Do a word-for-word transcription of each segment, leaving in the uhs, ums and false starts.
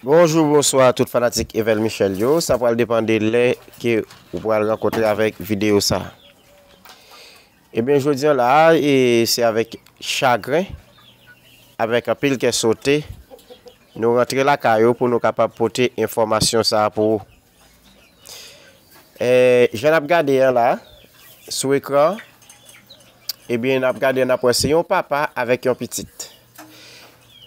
Bonjou, bonswa tout fanatik Evel Michel yo. Sa pral depann de lè ke ou pral rankontre avèk videyo sa. Ebyen, jodi a la, e se avèk chagren, avèk anpil kè sote, nou rantre lakay ou pou nou kapab pote enfòmasyon sa a pou ou. E, jan n ap gade an la, sou ekran, ebyen, n ap gade, n ap wè se yon papa avèk yon pitit.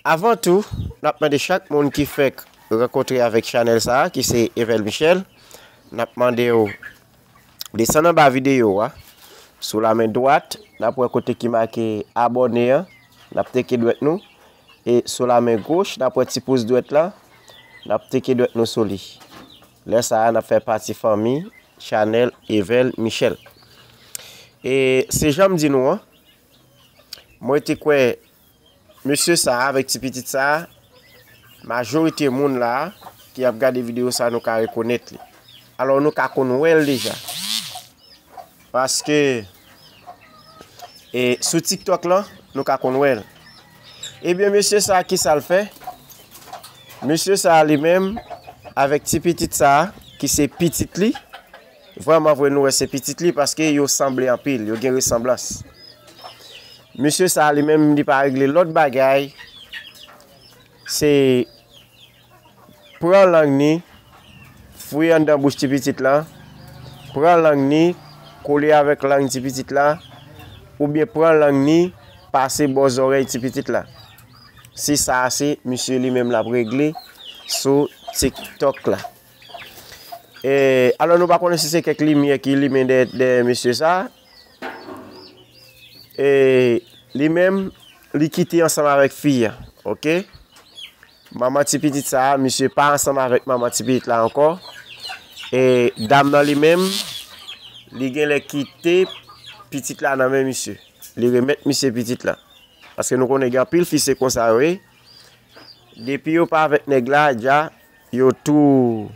Avan tou, n ap mande chak moun ki fèk rankontre avèk chanèl sa a, ki se Evel Michel, n ap mande w desann anba videyo a. Sou la men dwat, n ap wè kote ki make abòne an, n ap teke dwèt nou. E sou la men goch, n ap wè ti pous dwèt la, n ap teke dwèt nou sou li. Lè sa a, n ap fè pati fanmi chanèl Evel Michel. E se jan m di nou an, mwen te kwè mesye sa a avèk ti pitit sa a, majorite moun la a ki ap gade videyo sa a, nou ka rekonèt li. Alò, nou ka konn wè l deja. Paske, e, sou TikTok lan, nou ka konn wè l. Ebyen, mesye sa a, ki sa l fè? Mesye sa a, li menm, avèk ti pitit sa a, ki se pitit li, vrèman vre, nou wè se pitit li, paske yo sanble anpil, yo gen resanblans. Mesye sa a, li menm, li pa regle lòt bagay, se pran lang ni, fouye anndan bouch ti pitit lan, pran lang ni, kole avèk lang ti pitit lan, oubyen pran lang ni, pase bò zòrèy ti pitit lan. Se sa a, se misye li menm l ap regle sou TikTok la. E, alò, nou pa konnen si se kèk limyè ki limen dèyè, dèyè mesye sa a. E, li menm, li kite ansanm avèk fi a, oke? Manman ti pitit sa a, misye pa ansanm avèk manman ti pitit la ankò. E dam nan li menm, li genlè kite pitit la nan men misye. Li remèt misye pitit la. Paske nou konnen gen anpil fi se konsa yo ye. Depi yo pa avèk nèg la, dja, yo tou,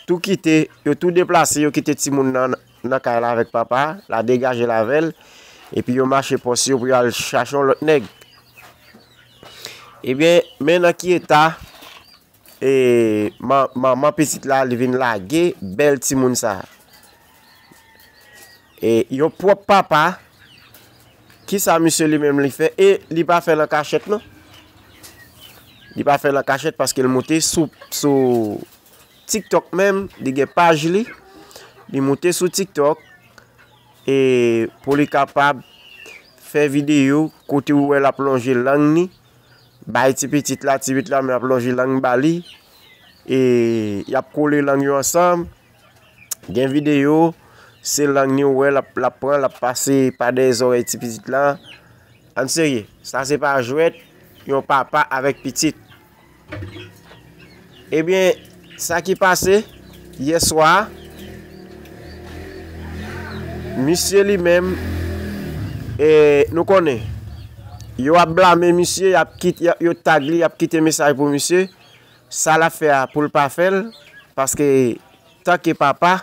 tou kite, yo tou deplase, yo kite timoun nan, nan kay la avèk papa, la degaje l avè l, epi yo mache pòs yo pou y al chache yon lòt nèg. Ebyen, men nan ki eta, e, man-, manman pitit la, li vin lage bèl timoun sa a. E, yon pwòp papa, kisa misye li menm li fè? E li pa fè l an kachèt, non. Li pa fè l an kachèt paske l moute sou, sou TikTok menm, li gen paj li. Li moute sou TikTok, e pou li kapab fè videyo kote ou wè l ap lonje lang ni, bay ti pitit la, ti pitit la menm ap lonje lang ba li, e y ap kole lang yo ansanm. Gen videyo, se lang ni ou wè, l ap, l ap pran, l ap pase pa dèyè zòrèy ti pitit la. Ann serye, sa se pa jwèt, yon papa avèk pitit. Ebyen, sa ki pase yè swa, misye li menm, e, nou konnen, yo ap blame misye, y ap kit-, y ap, yo tag li, y ap kite mesaj pou misye. Sa l ap fè a pou l pa fè l, paske tanke papa,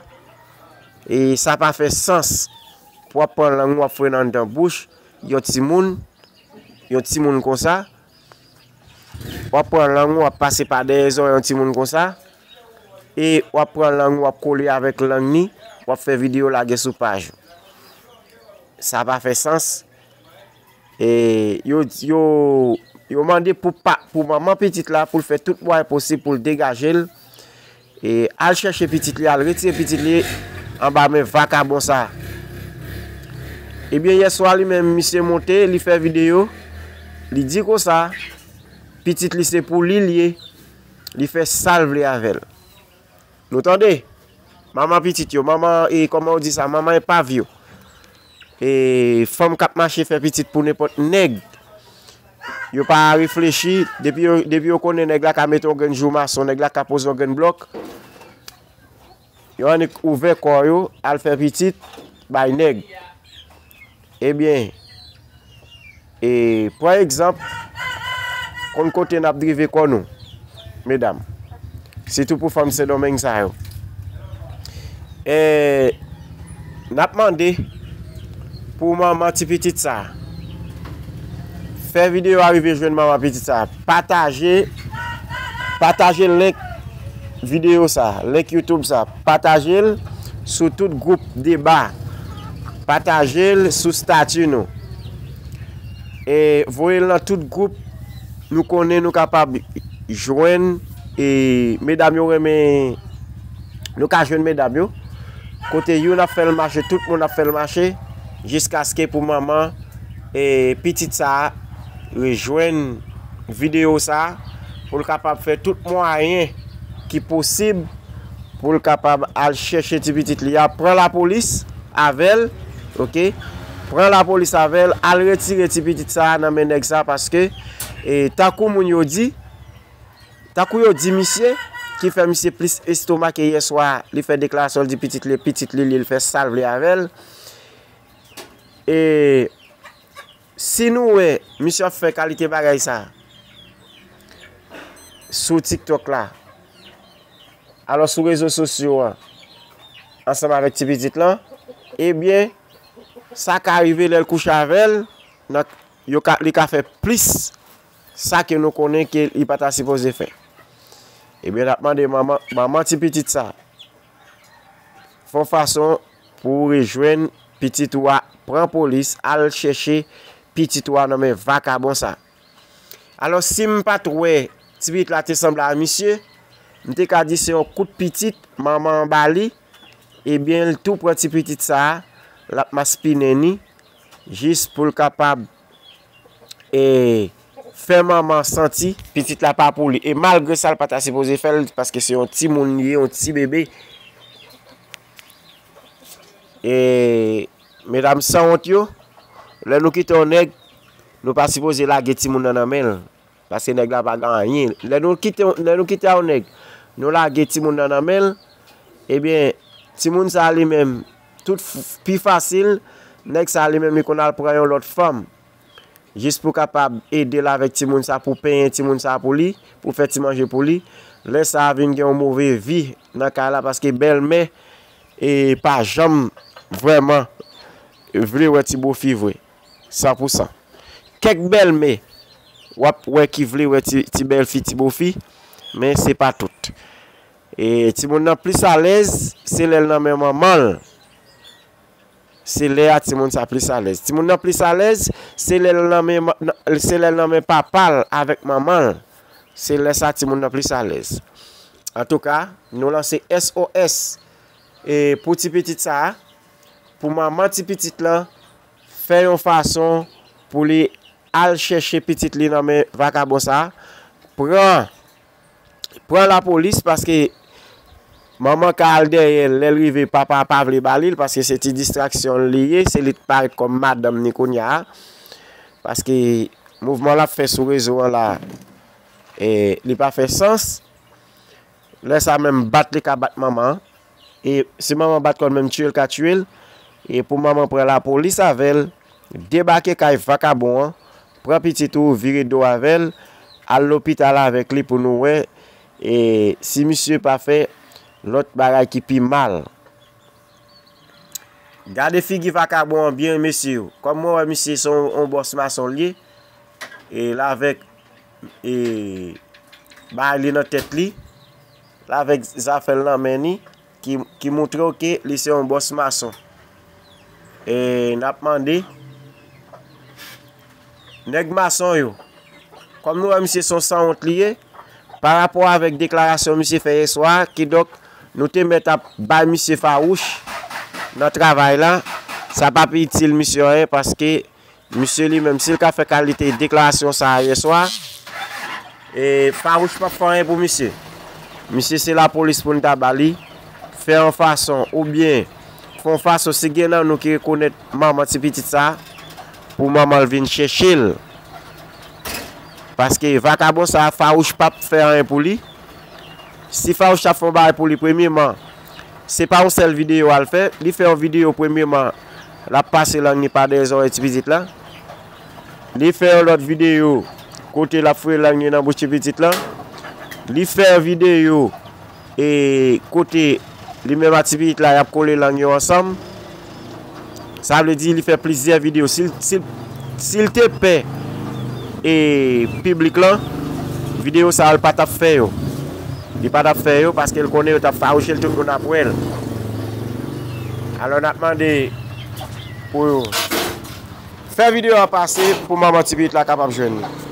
e sa pa fè sans pou w ap pran lang ou ap foure nan anndan bouch yon timoun, yon timoun konsa. W ap pran lang ou ap pase pa dèyè zòrèy yon timoun konsa, e w ap pran lang ou ap kole avèk lang ni, w ap fè videyo lage sou paj ou. Sa pa fè sans. E yo, yo, yo mande pou pa, pou manman pitit la, pou l fè tout mwayen posib pou l degaje l, e al chèche pitit li, al retire pitit li anba men vakabon sa. Ebyen, yè swa, li menm, misye monte, li fè videyo, li di konsa, pitit li se pou li l ye, li fè sa l vle avè l. Nou tande? Manman pitit yo, manman, e, kòman yo di sa, manman enpav yo. E, fanm k ap mache fè pitit pou nenpòt nèg. Yo pa reflechi, depi yo, depi yo konnen nèg la ka mete yon grenn jou mason, nèg la ka poze yon grenn blòk, yo annik ouvè kò yo, al fè pitit, bay nèg. Ebyen, e, pran egzanp, konn kote n ap drive kò nou, medam. Sitou pou fanm Sendomeng sa yo. E, n ap mande pou manman ti pitit sa. Fè videyo a rive jwenn manman pitit sa. Pataje, Pataje link videyo sa, link YouTube sa. Pataje l sou tout gwoup deba. Pataje l sou stati nou. E voye l nan tout gwoup nou konnen nou kapab jwenn, e medam yo renmen, nou ka jwenn medam yo. Kote youn ap fè l mache, tout moun ap fè l mache, jiskaske pou manman e pitit sa a rejwenn videyo sa a, pou l kapab fè tout mwayen ki posib pou l kapab al chèche ti pitit li a, pran lapolis avè l, oke? Pran lapolis avè l, al retire ti pitit sa a nan men nèg sa a, paske, e, tankou moun yo di, tankou yo di misye, ki fè misye plis estomake yè swa, li fè deklarasyon, li di pitit li, pitit li, li, li fè sa l vle avè l. E si nou wè misye ap fè kalite bagay sa sou TikTok la, alò sou rezo sosyo an, ansanm avèk ti pitit lan, ebyen, sa ka rive lè l kouche avè l, nan, yo ka, li ka fè plis sa ke nou konnen ke li pa ta sipoze fè. Ebyen, n ap mande manman, manman ti pitit sa, fè yon fason pou w rejwenn pitit ou a, pran polis, al chèche pitit ou a nan men vakabon sa. Alò, si m pa t wè ti pitit la te sanble a misye, m te ka di se yon kout pitit manman an ba li, ebyen, l tou pran ti pitit sa a, l ap maspinen ni, jis pou l kapab, e, fè manman santi pitit la pa pou li. E malgre sa, l pa ta sipoze fè l, paske se yon timoun li ye, yon ti bebe. E medam sanwont yo, lè nou kite yon nèg, nou pa sipoze lage timoun nan nan men l. Paske nèg la pa gen anyen. Lè nou kite, lè nou kite yon nèg, nou lage timoun nan nan men l, ebyen, timoun sa li menm, tout f-, pi fasil, nèg sa li menm, li konn al pran yon lòt fanm. Jis pou kapab ede l avèk timoun sa, pou penyen timoun sa pou li, pou fè ti manje pou li. Lè sa a vin gen yon move vi nan kay la, paske bèlmè, e, pa janm vrèman vle wè ti bofi vre, san pou san. Kèk bèlmè, w ap wè ki vle wè ti, ti bèlfi, ti bofi, men se pa tout. E timoun nan plis alèz, se lè l nan men manman l. Se lè a timoun sa plis alèz. Timoun nan plis alèz, se lè l nan men ma-, nan, se lè l nan men papa l avèk manman l. Se lè sa timoun nan plis alèz. Antouka, nou lanse S O S, e, pou ti pitit sa a, pou manman ti pitit lan, fè yon fason pou li al chèche pitit li nan men vakabon sa a, pran, pran lapolis, paske manman ka al dèyè l, lè l rive, papa a pa vle ba li l, paske se ti distraksyon li ye, se li t parèt kòm madanm ni kounye a. Paske mouvman l ap fè sou rezo an la, e, li pa fè sans. Lè sa menm bat li ka bat manman an. E si manman bat kò l menm tiye l ka tiye l. E pou manman pran lapolis avè l, debake kay vakabon an, pran pitit ou, vire do avè l, al lopital avèk li pou nou wè, e, si misye pa fè lòt bagay ki pi mal. Gade figi vakabon an byen, mesye yo. Kòm mwen wè misye se yon, yon bòs mason l ye, e l avèk, e, bagay li nan tèt li, l avèk zafè l nan men li, ki, ki montre w ke li se yon bòs mason. E n ap mande nèg mason yo, kòm nou wè misye se yon sanwont li ye, pa rapò avèk deklarasyon misye fè yè swa, kidonk nou te mèt ap bay misye fawouch nan travay la, sa p ap itil misye anyen, paske misye li menm, si l ka fè kalite deklarasyon sa a yè swa, e fawouch p ap fè anyen pou misye. Misye se lapolis pou n ta ba li, fè yon fason, oubyen fè yon fason, si gen nan nou ki rekonèt manman ti pitit sa a, pou manman l vin chèche l. Paske vakabon sa a, fawouch p ap fè anyen pou li. Si fawouch t ap fè yon bagay pou li, premyeman, se pa yon sèl videyo a l fè. Li fè yon videyo, premyeman, l ap pase lang li pa dèyè zòrèy ti pitit la. Li fè yon lòt videyo kote l ap foure lang li nan bouch ti pitit la. Li fè yon videyo, e, kote li menm ak ti pitit la, y ap kole lang yo ansanm. Sa vle di li fè plizyè videyo. Si l, si l, si l te pè, e, piblik lan, videyo sa yo, l pa t ap fè yo. Li pa t ap fè yo paske l konnen yo t ap fawouche l, tout moun ap wè l. Alò n ap mande pou fè videyo a pase pou manman ti pitit la kapab jwenn li.